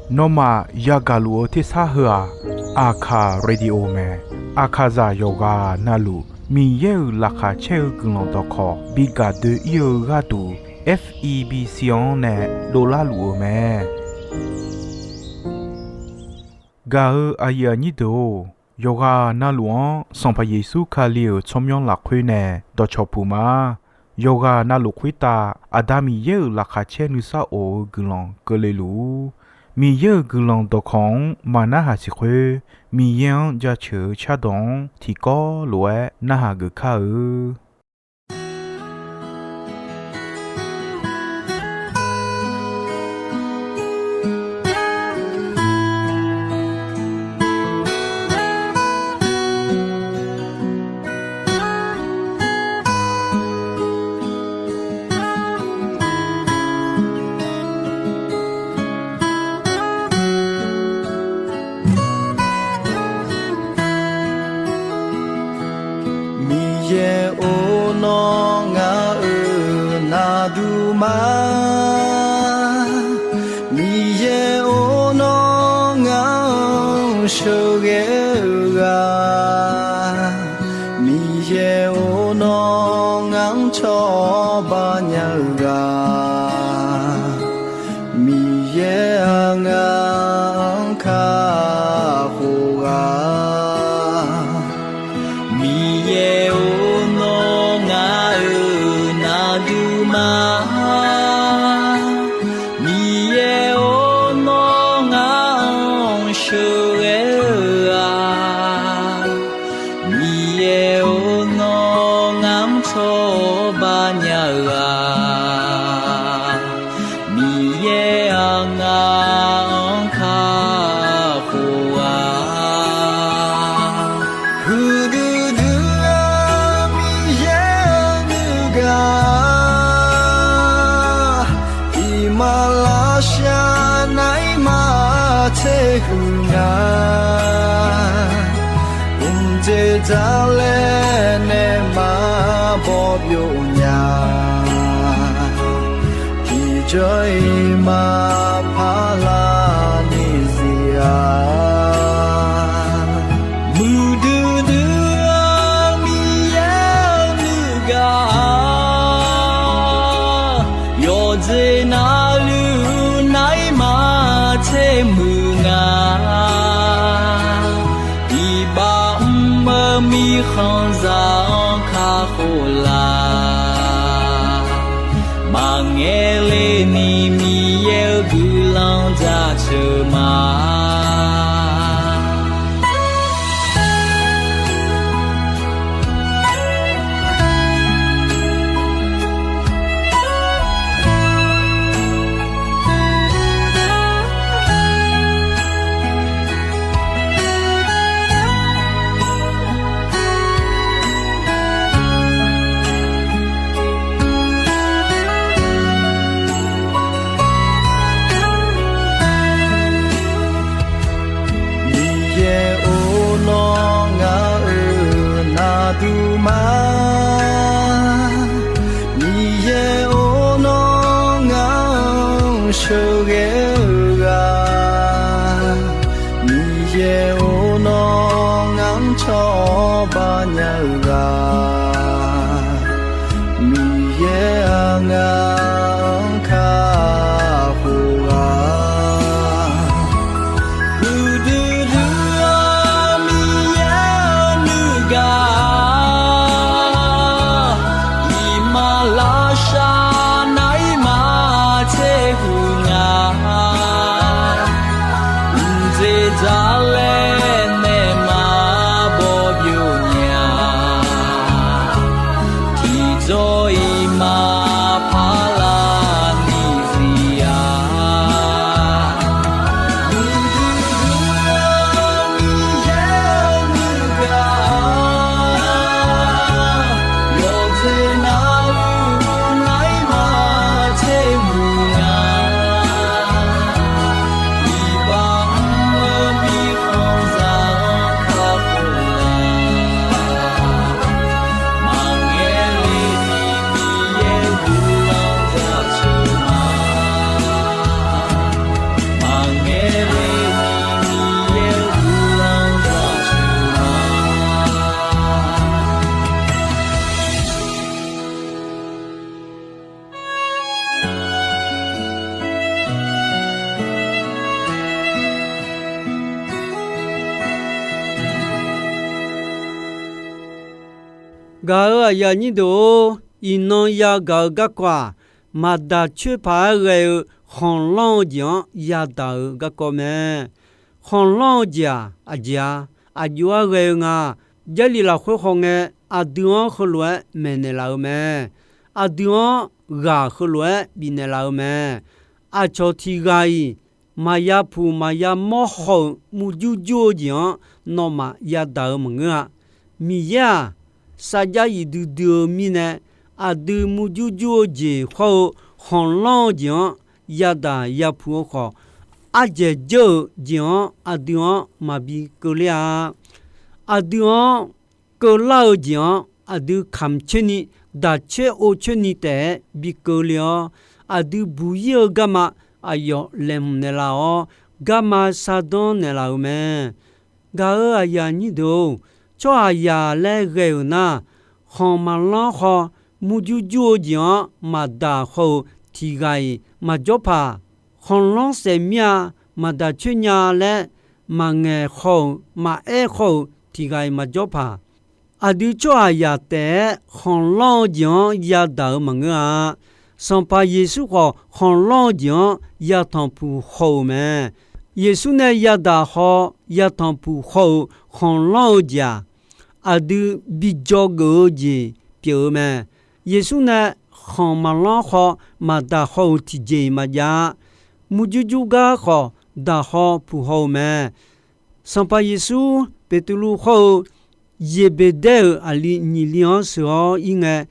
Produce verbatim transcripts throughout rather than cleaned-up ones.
Nawmaf yagaq luf-eu tersar heu-aq, Aqkaq Radio mae. Aqkaqzaq yawqghaq navluf Miqyaer-euq laqkhaq caer-eu guiqlanq dawqkawq bi gaq doe-ir-eu gharduq, F E B C-anr nae dovlar luf-eu mae. Gaq-eu aqyuif aqnyir deuq-or, yawqghaq navluf-anr Sanqpaq Yeqsur Kali-euq tsawrmyanr lafkhoer nae dawqcawq puq ma. Yawqghaq navluf khoertav Aqda Miqyaer-euq laqkhaq caer nuisar of-eu guiqlanq keuvle luf-ur. Miqyaer-euq guiqlanq dawqkawq-anr maqnarhaq siq khoer, Miqyaer-anr jaceuq-eu cardawq-anr tiqkawv lof-aer narhaq geuf kar-eu. Miqyaer-or, nawr ngaq-euq navduq ma. Miqyaer-or, nawr ngaq-anr sheuqghae-eu ghaq. Miqyaer-or, nawr ngaq-anr cawba nya-eu ghaq. Miqyaer-aq, ngaq-anr kakhof ghaq. Miqyaer-or, nawr ngaq-euq navduq ma. Miqyaer-or, nawr ngaq-anr sheuqghae-eu ghaq. Miqyaer-or, nawr ngaq-anr cawba nya-eu ghaq. Miqyaer-aq, ngaq-anr kakhof ghaq. Huiqdui dui-eu Miqyaer-eu nuigaq, iqmalavshav naeq-aer maqtser huiq nya. Mqdzer dzar laer nae maqbaw byov nya. Tiqjawr-iq maqpar lar ni zir-a. Muiqdui dui-eu Miqyaer-eu nuigaq, yawqjeq navluf naeq-aer maqtser muiq nga. Iqbax mr-eu mirkhanqzaq-anr kakhof laf. Maqngaeq le ni Miqyaer-eu guiqlanq jaceuq ma. Miqyaer-or, nawr ngaq-euq navduq ma. Miqyaer-or, nawr ngaq-anr sheuqghae-eu ghaq. Miqyaer-or, nawr ngaq-anr cawba nya-eu ghaq. Miqyaer-aq, ngaq-anr kakhof ghaq. Huiqdui dui-eu Miqyaer-eu nuigaq, iqmalavshav naeq-aer maqtser huiq nga. Mqdzer dzar laer nae maqbaw byov nya. Gaq-euq aqyuif aqnyir deuq-or, iqnan yagaq-eu garkawv-aq, maqdaq coer paq-aer ghae-eu khanqlanr-eu jeq-anr yadaq-eu garkawv mae. Khanqlanr-eu jeq-aq, aqjeq-a, aqjox-aer ghae-eu nga. Jarlif lafkhoer khawf ngae, aqdui-anr heulof-aer maeqnaeq laf-eu mae. Aqdui-anr ghaq heulof-aer bifnaeq laf-eu mae. Aqcawq tiq ghaq-iq maqya puq maqya mawr haw-euq murjur jur-eu jeq-anr nawmaf yadaq-eu maqngeur-a. Miqyaer-aq, sarjax yif duidui-eu mirnae, aqdui murjur jur-eu jeq hawr-eu khanqlanr-eu jeq-anr yadaq yapuq-eu khawf, ardzaeq dzeur-euq jeq-anr aqdui-anr maqbi keuvler-a. Aqdui-anr keuvlar-eu jeq-anr aqdui kamq coer ni, daq coer ov coer ni taef-aer bi keuvle-awr, aqdui buq ir-eu garma aqyawf laeqhmq naeqlaf-awr, garma shardanr naeqlaf-euq mae. Gaq-euq aqyuif aqnyir deuq-or, tsawrhaqzaq laer ghae-euq nar, khanq maqlanr haw, murjur jur-eu jeq-anr maqdaq haw-euq tiq ghaq-iq maqjawr paq. Khanqlanr saef mir-a, maqdaq coer nya laer maqngaeq haw-euq maqaer haw-euq tiq ghaq-iq maqjawr paq. Aqdui tsawrhaqzaq taef-aer khanqlanr-eu jeq-anr yadaq-euq maqngeur-a. Sanqpaq Yeqsur khawf khanqlanr-eu jeq-anr yatanq puq haw-euq mae. Yeqsur nae yadaq haw yatanq puq haw-euq khanqlanr-eu jeq-aq, aqdui bi dzawgeuf-eu jeq pyeuf-eu mae. Yeqsur nae khanq maqlanr haw maqdaq haw-euq tiqjeq-iq maqjav-a. Murjur jur gar khawf daq haw puq haw-eu mae. Sanqpaq Yeqsur Beqtuvluv hawr-eu Yeqbeqdaer-euq aqli nyiq li-anr sheuq-awr ir ngae,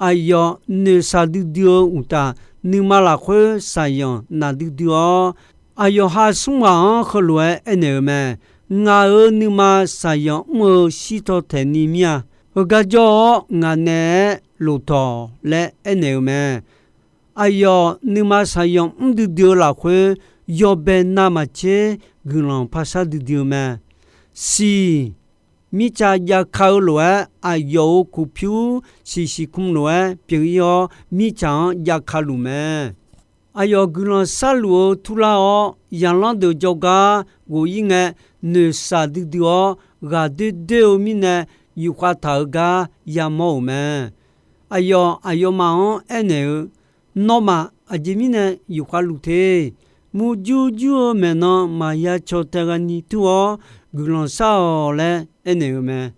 aqyawf noeqshaq duidui-eu uqtaf, nuima lafkhoer shaqzanq naq duidui-awr, aqyawf ha smr ghaq-anr heulof-aer aernaeq-euq mae. Ngaq-euq nuima shaqzanq mr-eu shirtaw taeq ni mir-a. Heugar jawr-awr ngaq naeq-aer lof tawq laer aernaeq-euq mae. Aqyawf nuima shaqzanq mr duidui-eu lafkhoer, yawbae navmaqtser guiqlanq paqshar duidui-eu mae. Siq, mirtsaq jav ka-eu lof-aer, aqyawf-euq kof pyur siqsiq km lof-aer pyeuf ir-awr, mirtsaq-anr jav ka luf mae. Aqyawf guiqlanq sharluf-eu turlar-awr, zaqlanr deuq jawrgar ghof ir ngae, noeqshaq duidui-awr, ghaq doer doer-eu mirnae, yufkhav taq-eu gar yamawr-euq mae. Aqyawf aqyawfmaf-anr aernaeq-eu, Nawmaf aqjeq mirnae yufkhav luf te. Murjur jur-eu maeqnan maqya caw tae ghaq ni tur-awr guiqlanq shar-awq laer aernaeq-eu mae.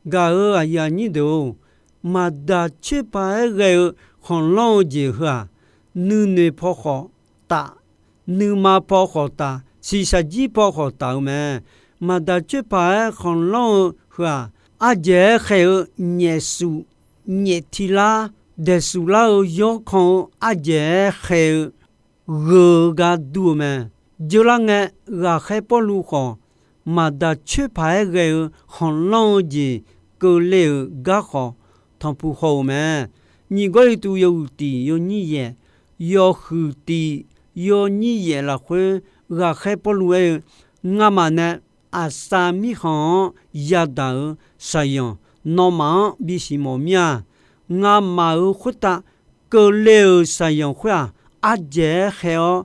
Gaq-euq aqyuif aqnyir deuq-or, maqdaq coer paq-aer ghae-eu khanqlanr-eu jeq heu-aq, nuinoeq paw khawf taf, nuima paw khawf taf, shiqshaq jir paw khawf taf-eu mae. Maqdaq coer paq-aer khanqlanr-eu heu-aq, ardzaeq-aer khaeq-eu nyaef suf, nyaef tiq lar, daeqsuf lar-eu yawrkan-eu ardzaeq-aer khaeq-eu gheu-eu gar dur-eu mae. Jeurlar ngae, ghaqkhaer Pawrluv khawf, maqdaq coer paq-aer ghae-eu khanqlanr-eu jeq keuvle-euq gar khawf, tanqpuq haw-euq mae. Nyiq Gawrliqtu yawhuiq tiq yawnyir yaeq, yawhuiq tiq yawnyir yaeq lafkhoer, ghaqkhaer Pawrluv aer-eu, Ngamaf nae Aqsav mirkhanq-anr yadaq-euq shaqzanq nawmaf-anr bisiq mawf mir-a. Ngamaf-euq khoertav keuvle-euq shaqzanq khoer-aq, ardzaeq-aer khaeq-awr,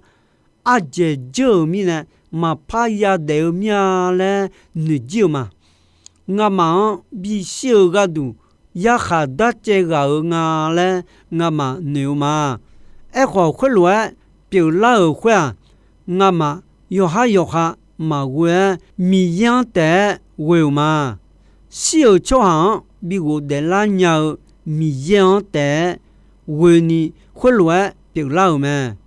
ardzaeq dzeur-euq mirnae maqpar yadaef-eu mir-a laer noeqjir-eu ma. Ngamaf-anr bishir-eu gharduq yarkhaq darcaev ghaq-euq nga laer ngamaf noeq-eu ma. Aerkhawf, khoerlof-aer pyeuflar-euq khoer-aq, ngamaf yawqhar yawqha maqghoe-aer Miqyaer-anr taef-aer ghoe-euq ma. Shir-euq tsawrhaq-anr bi ghofdaef lar nya-eu Miqyaer-anr taef-aer ghoeni khoerlof-aer pyeuflar-euq mae.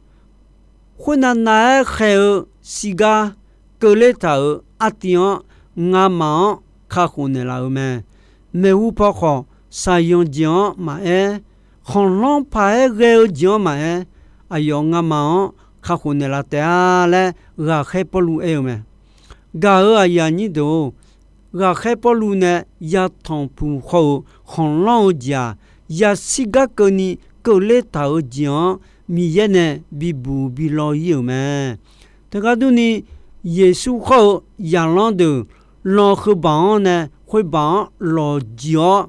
Khoernav nav-aer khaeq-eu shirgar keuvler taq-euq artiv-anr ngamaf-anr kakhof naeqlaf-euq mae. Maeqhu paw khawf, shaqzanq jeq-anr maqaer, khanqlanr paq-aer ghae-eu jeq-anr maqaer, aqyawf ngamaf-anr kakhof naeqlaf taef-a laer ghaqkhaer Pawrluv aer-eu mae. Gaq-euq aqyuif aqnyir deuq-or, ghaqkhaer Pawrluv nae yatanq puq haw-euq khanqlanr-eu jeq-aq, yashir gar keuvni keuvler taq-euq jeq-anr Miqyaer nae bibuq bi law ir-euq mae. Teugar durni, Yeqsur hawr-eu zaqlanr deuq lan heubaq-anr nae khoerbaq-anr lawqjiq-awr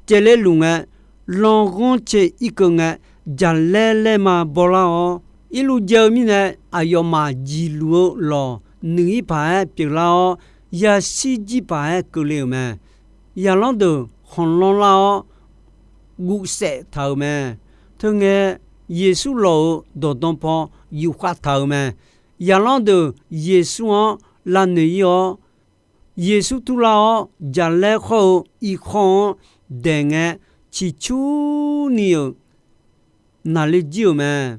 caevler luf ngae, lan ghanrcae irkeuv ngae, jaqlaer laerma bawlar-awr, irluv jae-eu mirnae aqyawfmaf jiqluf-eu lawq nuiq ir paq-aer pyeuflar-awr, yashir jir paq-aer keuvle-euq mae. Zaqlanr deuq khanqlanr lar-awr guvsaef taq-euq mae. Teungae, Yeqsur lawq-euq dawqdan paw yufkhav taq-euq mae. Zaqlanr deuq Yeqsur-anr lavnoeq ir-awr, Yeqsur turlar-awr, jaqlaer khawr-eu irkhawr-anr daeq ngae, ciqcurni-euq naqler jir-euq mae.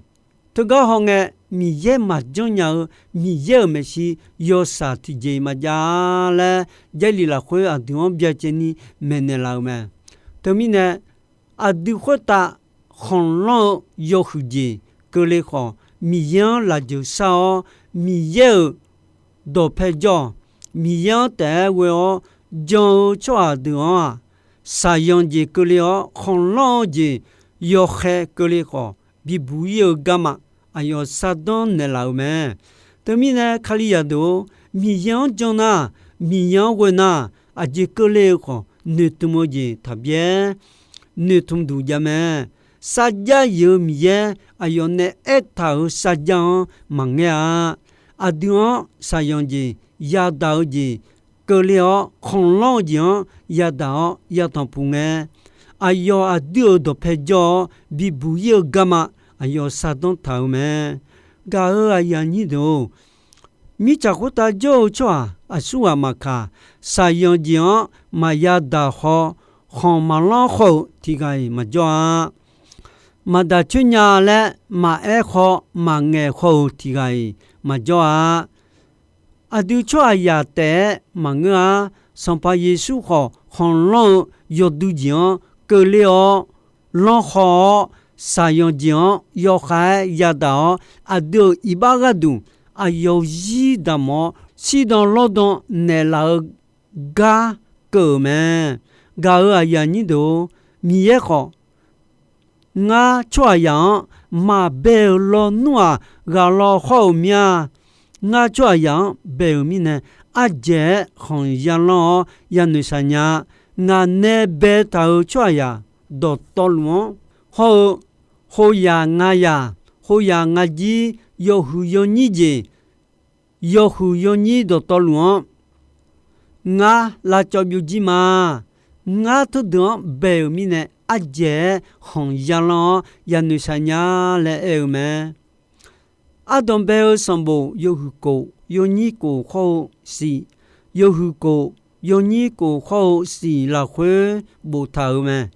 Teugar hawngae, Miqyaer maqjanr nya-eu Miqyaer-euq maeqshi yawshaq tiqjeq-iq maqjav laer, Jarlif lafkhoer aqdui-anr byacaevni maeqnaeq laf-euq mae. Teumirnae, aqdui khoertav khanqlanr-eu yawhuiq jeq keuvle khawf, Miqyaer-anr lafjeuq shar-awr, Miqyaer-euq dawqpae jawr-awq. Miqyaer-anr taef-aer ghoe-awr jan-eu tsawrhaq deuq-anr-aq, shaqzanq jeq keuvle-awr, khanqlanr-eu jeq yawkhaer keuvle khawf, bibuq ir-eu garma aqyawf shardanr naeqlaf-euq mae. Teumirnae, Kalizaq deuq-or, Miqyaer-anr jan nar, Miqyaer-anr ghoe nar, aqjeq keuvle-eu khawf, noeqtmq-eu jeq taqbyaer noeqtmq duq jav mae. Sarjax yif-eu Miqyaer aqyawf nae aertaq-euq sarjax-anr maqngaer-a. Aqdui-anr shaqzanq jeq yadaq-eu jeq keuvle-awr, khanqlanr-eu jeq-anr yadaq-awr yatanq puq ngae, aqyawf aqdui-euq dawqpae jawr-awr bibuq ir-eu garma aqyawf shardanr taq-euq mae. Gaq-euq aqyuif aqnyir deuq-or, mirtsaq khoertav jawr-eu tsawrhaq aqsurghaq maqkaq, shaqzanq jeq-anr maqya daq haw, khanq maqlanr haw-euq tiqghaq-iq maqjawr-a. Maqdaq coer nya laer maqaer haw, maqngaeq haw-euq tiqghaq-iq maqjawr-a. Aqdui tsawrhaqzaq taef-aer maqngeur-a. Sanqpaq Yeqsur khawf, khanqlanr-eu yawdui jeq-anr keuvle-awr, lanrhaw-awr, shaqzanq jeq-anr yawkhav-aer yadaq-awr, aqdui-euq iqbax gharduq aqyawf-euq zir damq-awr, shirdan lawrdan naeqlaf-eu gar keuv-euq mae. Gaq-euq aqyuif aqnyir deuq-or, Miqyaer khawf, ngar tsawrhaqzaq-anr maqbae-euq lawnmr-aq, ghaq law hawr-euq mir-a. Ngar tsawrhaqzaq-anr bae-euq mirnae, ardzaeq-aer khanq yalanr-awr yanoeq shaq nya. Ngaq nae baetaq-euq tsawrhaqzaq dawqtawvluf-anr hawr-eu, hoyaq ngayaq, hoyaq ngajir, yawhuiq yawnyir jeq, yawhuiq yawnyir dawqtawvluf-anr ngar lavcawv byovjir ma. Ngar teudeuq-anr bae-euq mirnae, ardzaeq-aer khanq yalanr-awr yanoeq shaq nya laer aer-eu mae. Ardanq bae-eu sanqbof yawhuiq kof yawnyir kof hawr-eu siq, yawhuiq kof yawnyir kof hawr-eu siq lafkhoer boftaq-euq mae.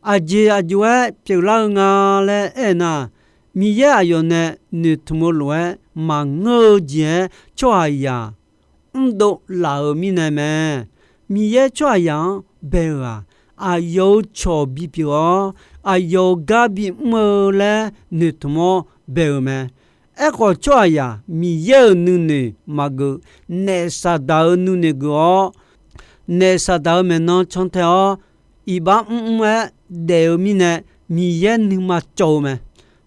Aqjeq aqjox-aer pyeuflar-eu nga laer aernar, Miqyaer aqyawf nae noeqtmq-eu lof-aer maqngeur-eu jeq-aer tsawrhaqzaq mrdov laf-euq mirnae mae. Miqyaer tsawrhaqzaq-anr bae-euq-aq, aqyawf-euq cawq bipyeuf-awr, aqyawf-euq gar bimr-eu laer noeqtmq-awr bae-euq mae. Aerkhawf, tsawrhaqzaq Miqyaer-euq nuinoeq maqgeuf, naef Saqdaq-euq nuinoeq geuf-awr, naef Saqdaq-euq maeqnan cantae-awr, iqbax mrmr-aer daef-eu mirnae, Miqyaer nuima cawv-eu mae.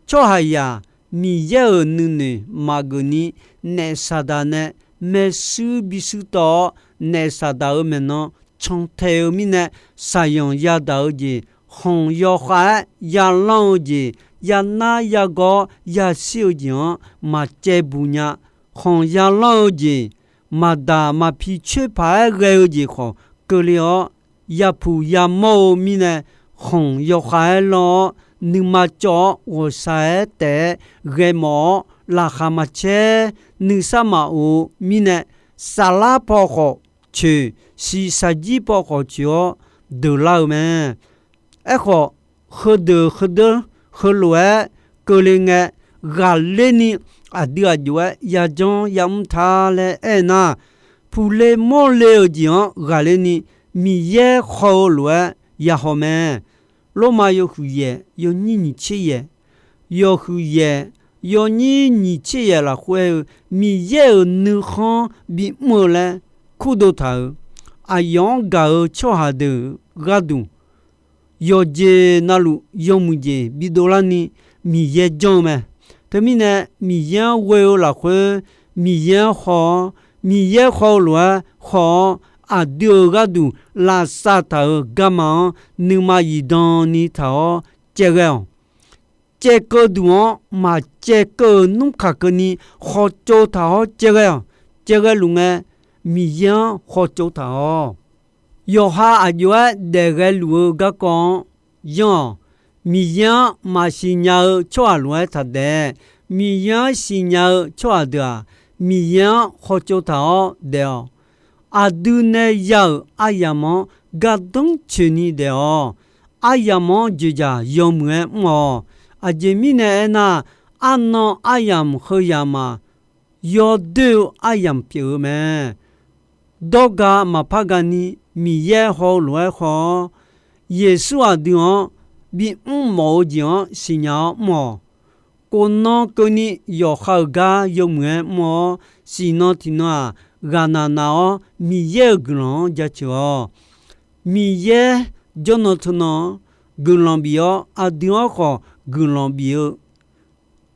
Tsawrhaqzaq Miqyaer-euq nuinoeq maqgeuf ni, naef Saqdaq nae maershuir bishuir tawv-awr, naef Saqdaq-euq maeqnan cantae-eu mirnae, shaqzanq yadaq-eu jeq, khanq yawkhav-aer yalanr-eu jeq, yanar yagawr yashir-eu jeq-anr maqcaevbuq nya. Khanq yalanr-eu jeq, maqdaq maqpi coer paq-aer ghae-eu jeq khawf keuvle-awr, yapuq yamawr-eu mirnae, khanq yawkhav-aer lanr-awr, nuima cawv-awr ghawqshaq-aer taef-aer ghae mawf-awr, laqkhaq maqcaer, nuisar maqof-eu mirnae, saflar paw khawf coeq, shiqshaq jir paw khawf coeq-awr deuqlar-eu mae. Aerkhawf, heudeuq heudeur heulof-aer keuvle ngae, ghaqler ni aqdui aqjox-aer yajanr yamr ta laer aernar, puqle mawrle-euq jeq-anr ghaqler ni Miqyaer haw-eu lof-aer yahaw mae. Lormav yawhuiq yaef yawnyir nyiq tser yaef, yawhuiq yaef yawnyir nyiq tser yaef lafkhoer aer-eu, Miqyaer-euq nuikhanr bimr-eu laer kurdov taq-euq, aqyawf-anr gaq-eu tsawrhaq deuq gharduq yawqjeq navluf yawmuiq jeq bidov larni Miqyaer janr-eu mae. Teumirnae, Miqyaer-anr ghoe-eu lafkhoer, Miqyaer-anr haw-awr, Miqyaer haw-eu lof-aer haw-awr, aqdui-euq gharduq lavsav taq-euq garma-anr nuima zifdan ni taq-awr caevghae-awq. Caevkeuv duq-anr maqcaevkeuv-euq nmr kaq keuvni khawcov taq-awr caevghae-awq. Caevghae luf ngae, Miqyaer-anr khawcov taq-awq. Yawqha aqjox-aer daef ghae luf-eu garkawv-anr yanr-awq. Miqyaer-anr maqsiq nya-eu tsawrhaq lof-aer taq daef. Miqyaer-anr siqnya-eu tsawrhaq deuq-aq, Miqyaer-anr khawtsov taq-awr daef-awq. Aqdui nae ya-euq aryamq-anr gardanr coeqni daef-awq. Aryamq-anr dzoeqdzaq yawmuiq-aer mr-awq. Aqjeq mirnae aernar, arnan aryamq heu yamq-aq, yawdoer-eu aryamq pyeuf-eu mae. Dawrga maqpar gani Miqyaer haw-eu lof-aer haw-awr, Yeqsur aqdui-anr bimr mawf-eu jeq-anr siqnya-awr mr-awq. Khofnan keuvni yawqha-euq gar yawmuiq-aer mr-awr, siqnan tiqnan-aq, ghaqnaq naq-awr Miqyaer-euq guiqlanq-anr jaceuq-awq. Miqyaer jawrnan teunan-anr guiqlanq bif-awr, aqdui-anr khawf guiqlanq bif-eu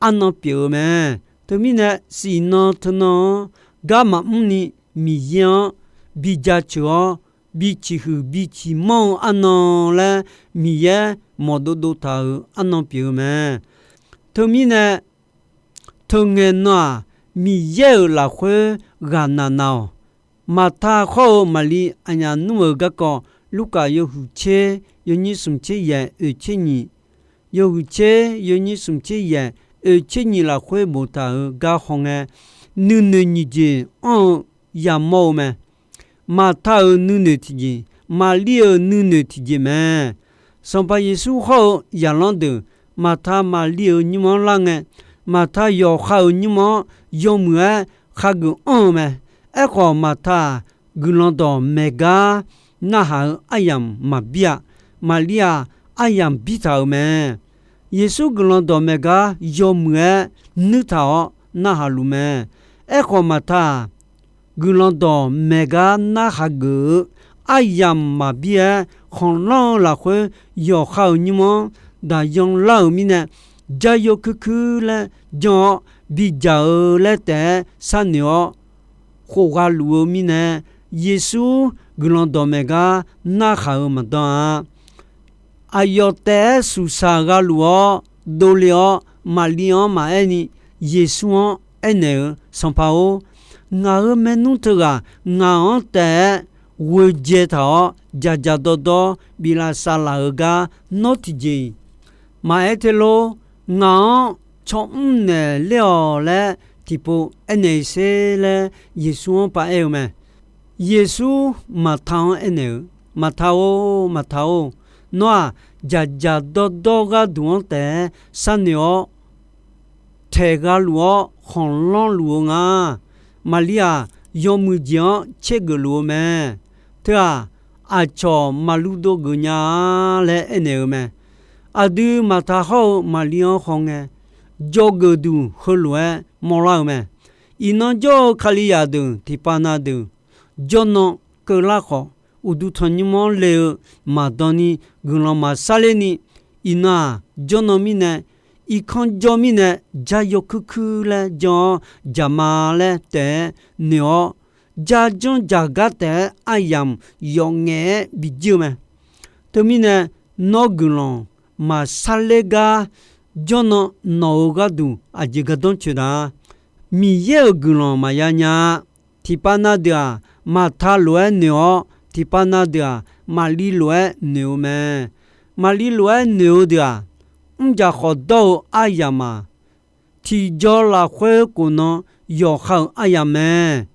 arnan pyeuf-eu mae. Teumirnae, siqnan teunan-anr gar maqmr ni Miqyaer-anr bi jaceuq-awr, bi ciqhuiq bi ciqmanr-eu arnan laer Miqyaer mawqdov dov taq-euq arnan pyeuf-eu mae. Teumirnae, teungae nan-aq, Miqyaer-euq lafkhoer ghaqnaq naq-awq. Maqta khawr-eu Maqli aqnyaf nmr-euq garkawv, Lurkaf yawhuiq tser yawnyir smq tser yaeq oeq tser nyiq, yawhuiq tser yawnyir smq tser yaeq oeq tser nyiq lafkhoer boftaq-euq gar hawngae, nuinoeq nyiq jeq anr-eu yamawr-eu mae. Maqta-euq nuinoeq tiqjeq, Maqli-euq nuinoeq tiqjeq mae. Sanqpaq Yeqsur hawr-eu zaqlanr deuq Maqta Maqli-euq nymr-anr lar ngae, Maqta yawqha-euq nymr-anr yawmuiq-aer khageuf anr-eu mae. Aerkhawf, Maqta-aq, guiqlanq dawq maeq gar narhaq-eu aryamq maqbir-a. Maqli-aq, aryamq bir taq-euq mae. Yeqsur guiqlanq dawq maeq gar yawmuiq-aer nuir taq-awr narhaq luf mae. Aerkhawf, Maqta-aq, guiqlanq dawq maeq gar narhaq geuf-eu aryamq maqbir-aer, khanqlanr-eu lafkhoer yawqha-euq nymr-anr daqyan lar-euq mirnae, jar yawkuir kuir laer jan-awr bidzaq-eu laer taef-aer sharnoeq-awr khofgha luf-eu mirnae, Yeqsur guiqlanq dawq maeq gar narhaq-euq maqdan-a. Aqyawf taef-aer suqsaq gha luf-awr dovle-awr, Maqli-anr maqaer ni, Yeqsur-anr aernaeq-eu, Sanqpaq-or, ngaq-euq maernmr teughaq ngaq-anr taef-aer ghoejae taq-awr, dzaqdzaq dawrdawr biflaf saflaf-euq gar nawr tiqjeq-iq maqaer te lor. Ngaq-anr caw mr naeq ler-awq laer tiqpov aernaeq sher laer Yeqsur-anr paraer-eu mae. Yeqsur Maqta-anr aernaeq-eu, Maqta-or, Maqta-or, nawr-aq, dzaqdzaq dawrdawr gharduq-anr taef-aer sharnoeq-awr, taeq gha luf-awr khanqlanr luf-eu nga. Maqli-aq, yawmuiq jeq-anr tsergeuf luf-eu mae. Teu-aq, aqcawq maqlu dov geuf nya-a laer aernaeq-eu mae. Aqdui Maqta hawr-eu Maqli-anr hawngae, dzawgeuf duq heulof-aer mawrlar-eu mae. Iqnan jawr-eu Kalizaq deuq tiqpav na deuq, jawrnan keuvlar khawf, uqduq tanqnymr-anr le-eu maqdan ni, guiqlanq maqsar ler ni, iqnan-aq, jawrnan mirnae, irkanr jawr mirnae, jar yawkuir kuir laer jan-awr, jaqma laer taef-aer noeq-awr, jar janr jaq gar taef-aer aryamq yawf ngaef-aer bijir-eu mae. Teumirnae, nawr guiqlanq maqsar ler gar jawrnan nawq-euq gharduq aqjeq gardanr coeq da. Miqyaer-euq guiqlanq maqya nya-a. Tiqpav na deuq-aq, Maqta lof-aer noeq-awr, tiqpav na deuq-aq, Maqli lof-aer noeq-eu mae. Maqli lof-aer noeq-eu deuq-aq, mrjaq khawf dawr-eu aryamq-aq, tiqjaw lafkhoer khofnan yawqha-euq aryamq mae.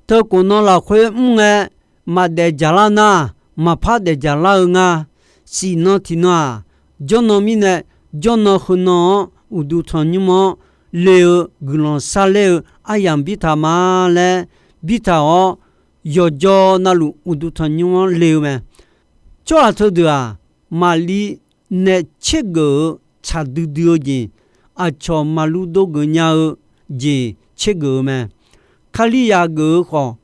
Teu khofnan lafkhoer mr ngae, maqdaef dzaqlar nar, maqpar daef dzaqlar-eu nga. Siqnan tiqnan-aq, jawrnan mirnae, jawrnan heunan-anr uqduq tanqnymr-anr le-eu guiqlanq sarler-eu aryamq bir taq ma laer bir taq-awr, yawqjawr navluf uqduq tanqnymr-anr le-eu mae. Tsawrhaq teudeuq-aq, Maqli nae tsergeuf-euq tsaq duidui-eu jeq, aqcawq maqlu dov geuf nya-eu jeq tsergeuf-eu mae. Kalizaq geuf-eu khawf,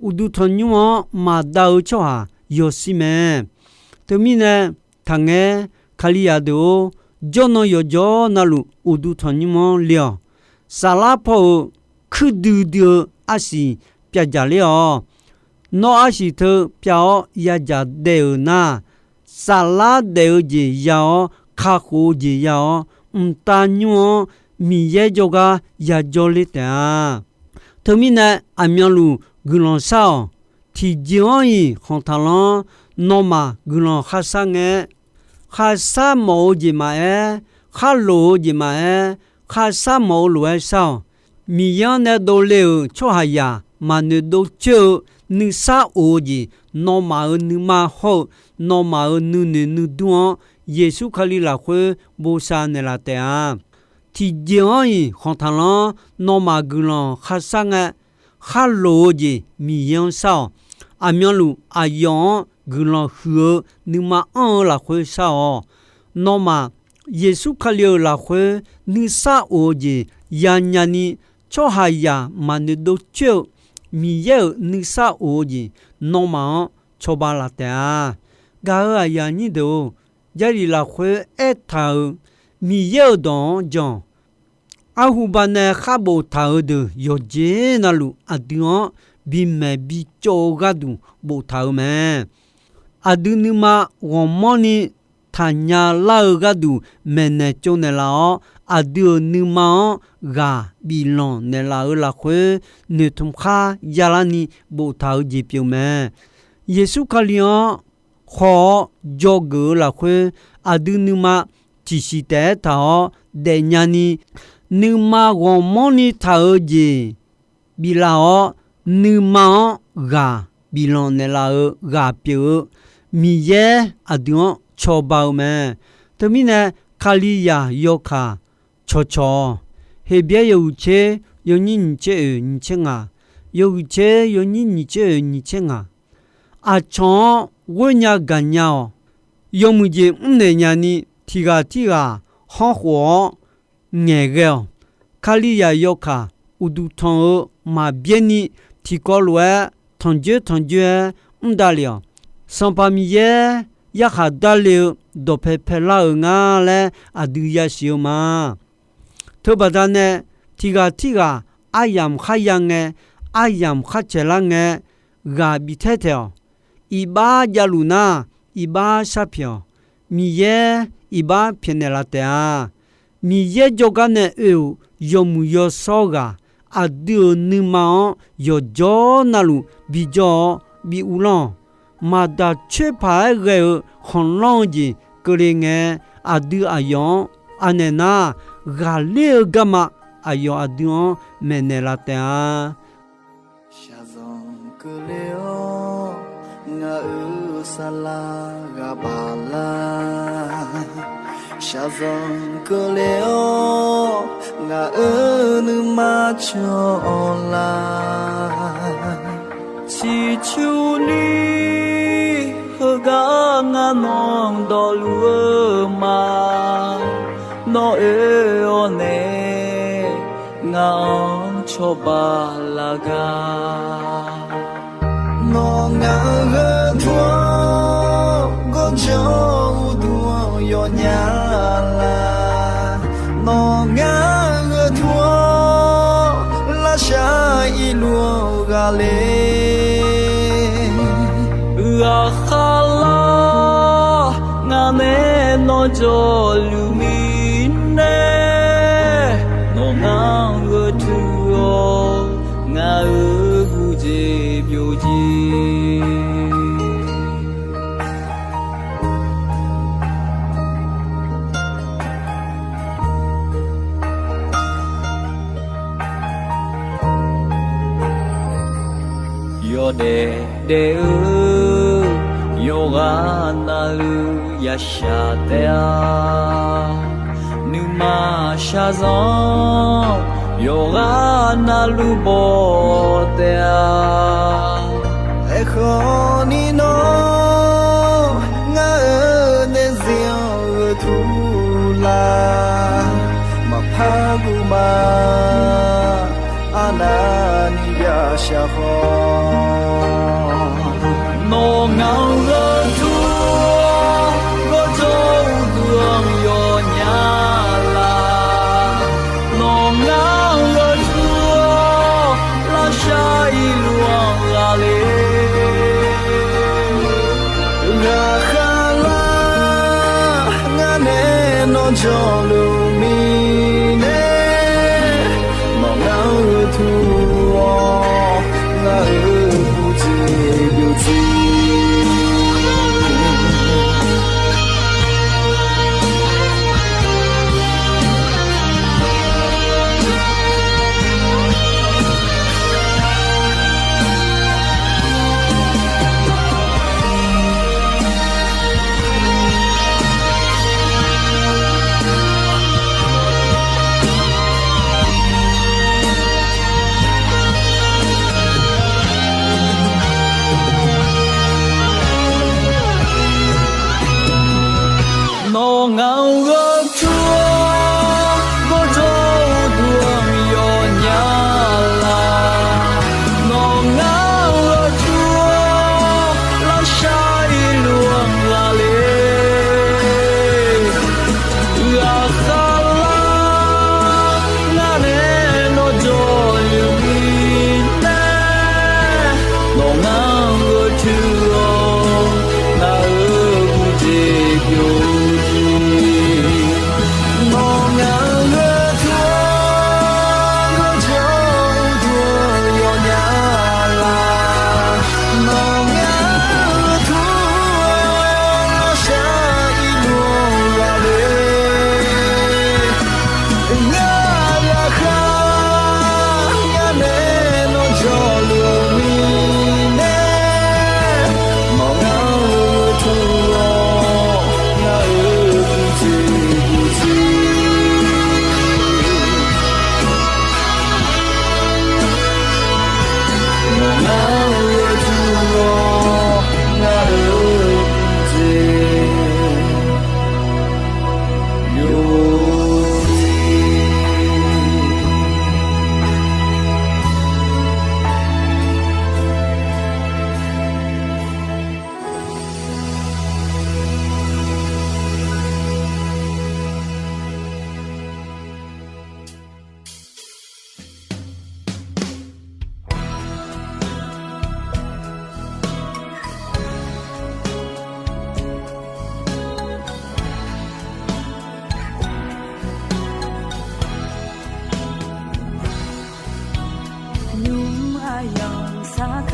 uqduq tanqnymr-anr maqdav-eu tsawrhaq yawshir mae. Teumirnae, taqngaer, Kalizaq deuq-or, jawrnan yawqjawr navluf uqduq tanqnymr-anr le-awq. Saflar paw-euq kuir duidui-eu arsiq pyavdzaq ler-awq. Nawr arsiq teu pyav-awr yadzaq daef-euq nar, saflar daef-eu jeq ya-awr, kakhof-eu jeq ya-awr, mqtav nymr-anr Miqyaer jawrgar yajawr ler taef-a. Teumirnae, aqmyanluf guiqlanq shar-awq. Tiqjeq-anr-iq khanqtaq lanr, nawmaf guiqlanq kharshar ngae-aer, kharshar mawf-eu jeq maqaer, kharloq-eu jeq maqaer, kharshar mawf-eu lof-aer shar-awq. Miqyaer-anr nae dovle-euq tsawrhaqzaq maqnoeq dov coer-eu nuisar of-eu jeq, nawmaf-euq nuima hawr-eu nawmaf-euq nuinoeq nuidur-anr Yeqsur Kali lafkhoer bosav naeqlaf taef-a. Tiqjeq-anr-iq khanqtaq lanr, nawmaf guiqlanq kharshar ngae, kharloq-eu jeq Miqyaer-anr shar-awq. Aqmyanluf aqyawf-anr guiqlanq huiq-eu nuima anr-eu lafkhoer shar-awq. Nawmaf Yeqsur Kali-euq lafkhoer nuisar of-eu jeq yanya ni, tsawrhaqzaq maqnoeq dov coer-eu Miqyaer-euq nuisar of-eu jeq nawmaf-anr cawba laf taef-a. Gaq-euq aqyuif aqnyir deuq-or, Jarlif lafkhoer aertaq-euq Miqyaer-euq dawq-anr jan-awq. Arhuba nae khar boftaq-euq deuq yawqjeq navluf aqdui-anr bimaeq bicawv-eu gharduq boftaq-euq mae. Aqdui nuima ghawqmanrni taqnya lar-eu gharduq maeqnaeq tsovnaeq laf-awr, aqdui-euq nuima-anr ghaq biflanq naeqlaf-euq lafkhoer, noeqtmq khar yalarni boftaq-eu jeq pyeuf mae. Yeqsur Kali-anr khawf-awr dzawgeuf-eu lafkhoer, aqdui nuima tiqsiq taef-aer taq-awr daefnya ni, nuima ghawqmanrni taq-eu jeq biflaf-awr, nuima-anr ghaq biflanq naeqlaf-euq ghaq pyeuf-eu Miqyaer aqdui-anr cawba-eu mae. Teumirnae, Kalizaq yawkaq cawqcawq-awq. Heqbyaer yawhuiq tser yawnyir nyiq tser oeq nyiq tser ngaq, yawhuiq tser yawnyir nyiq tser oeq nyiq tser ngaq. Aqcawq-anr ghoer nya gaqnya-awq. Yawmuiq jeq mrnaeq nya ni, tiq ghaq tirghaq hawrkhof-awr ngaeqghae-awq. Kalizaq yawkaq uqduq tanq-eu maqbyaer ni, tiqkawv lof-aer tanqjoer tanqjoer-aer mr davlef-awq. Sanqpaq Miqyaer yarkhaq darle-eu dawqpae paelar-euq nga laer aqdui yasiq-eu ma. Teubaqda nae, tiq ghaq tirghaq aryamq kharya ngae, aryamq kharcaeq lar ngae, ghaq bif taer taeq-awq. Iqbax javluf nar, iqbax sharpyaeq-awq. Miqyaer iqbax pyaeqnaeq laf taef-a. Miqyaer jawrgar nae oe-euq yawmuiq yawshawr ghaq, aqdui-euq nuima-anr yawqjawr navluf bijawr-awr bi uvlanr-awq. Maqdaq coer paq-aer ghae-eu khanqlanr-eu jeq keuvle ngae, aqdui aqyawf-anr anaeq nar, ghaqler-eu garma aqyawf aqdui-anr maeqnaeq laf taef-a. Shaqzanq keuvle-awr ngaq-euq saflar ghaq baq lar. Shaqzanq keuvle-awr ngaq-euq nuima cawq-awr lar. Ciqcurni heugar ngar nawq dawqluf-eu ma. Nawr oe-awr nae ngaq-anr cawba laf gar. Nawr ngaq-euq gharduq-anr gawrjanr uqduq-anr yawnya lar. Nawr ngaq-euq gharduq-anr lavshar irluf-anr ghaqler. Ghaqkhav lar ngaq nae nawr jawrluf mirnae, nawr ngaq-anr gharduq-awr ngaq-euq guv jeq byov jer. Yawdaef daef-eu yawqghaq navluf yashaq taef-a. Nuima shaqzanq yawqghaq navluf baw taef-a. Aerkhawf ni nawr ngaq-euq daefzir-anr gharduq lar. Maqpar guv ma, arnavni yashaq khawf. Nawr ngaq-anr gharduq-awr gawrjanr uqduq-anr yawnya lar. Nawr ngaq-anr gharduq-awr lavshar irluf-anr ghaqler. Ghaqkhav lar ngaq nae nawr jawrluf mirnae, nawr ngaq-anr gharduq-awr ngaq-euq guv jeq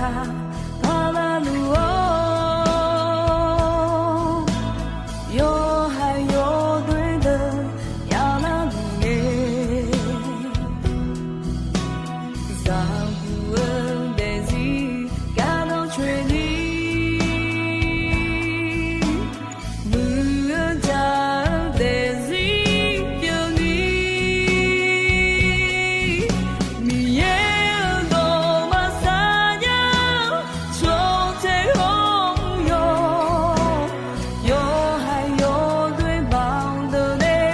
Parlar luf-awr, yawqha yawdoer deuq yavlar luf ngae, zaqguq-eu daefzir gardanr coeni, muiq-eu jaq-eu daefzir pyeufni, Miqyaer-euq dawq maqsar nya-eu cawtae-anr yawq, yawqha yawdoer baqdeuq nae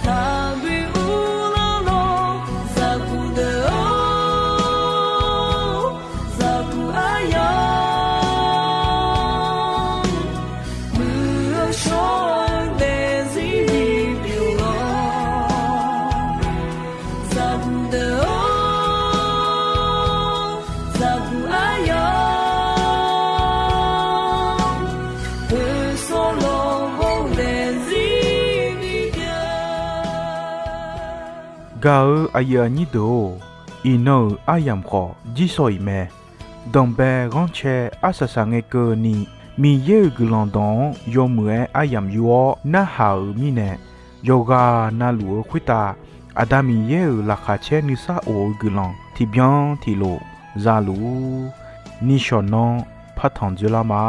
taqbi uvlanr lawr, zaqguq deuq-or, zaqguq aryamq, muiq-eu shawr-eu daefzir bipyeuf-awr, zaqguq deuq-or, zaqguq aryamq, poeqsawr lawq ghov daefzir bipyeuf. Gaq-eu aqyuif aqnyir deuq-or, iqnan-euq aryamq khawf jirsawq iq mae. Danqbae ghanrcae arsaq saq ngae keuvni, Miqyaer-euq guiqlanq dawq-anr yawmuiq-aer aryamq yur-awr narhaq-euq mirnae, yawqghaq navluf-eu khoertav Aqda Miqyaer-euq laqkhaq caer nuisar of-eu guiqlanq tiqbyan tiqlof za luf-ur. Nishawq nanr partanq dzoerlar ma.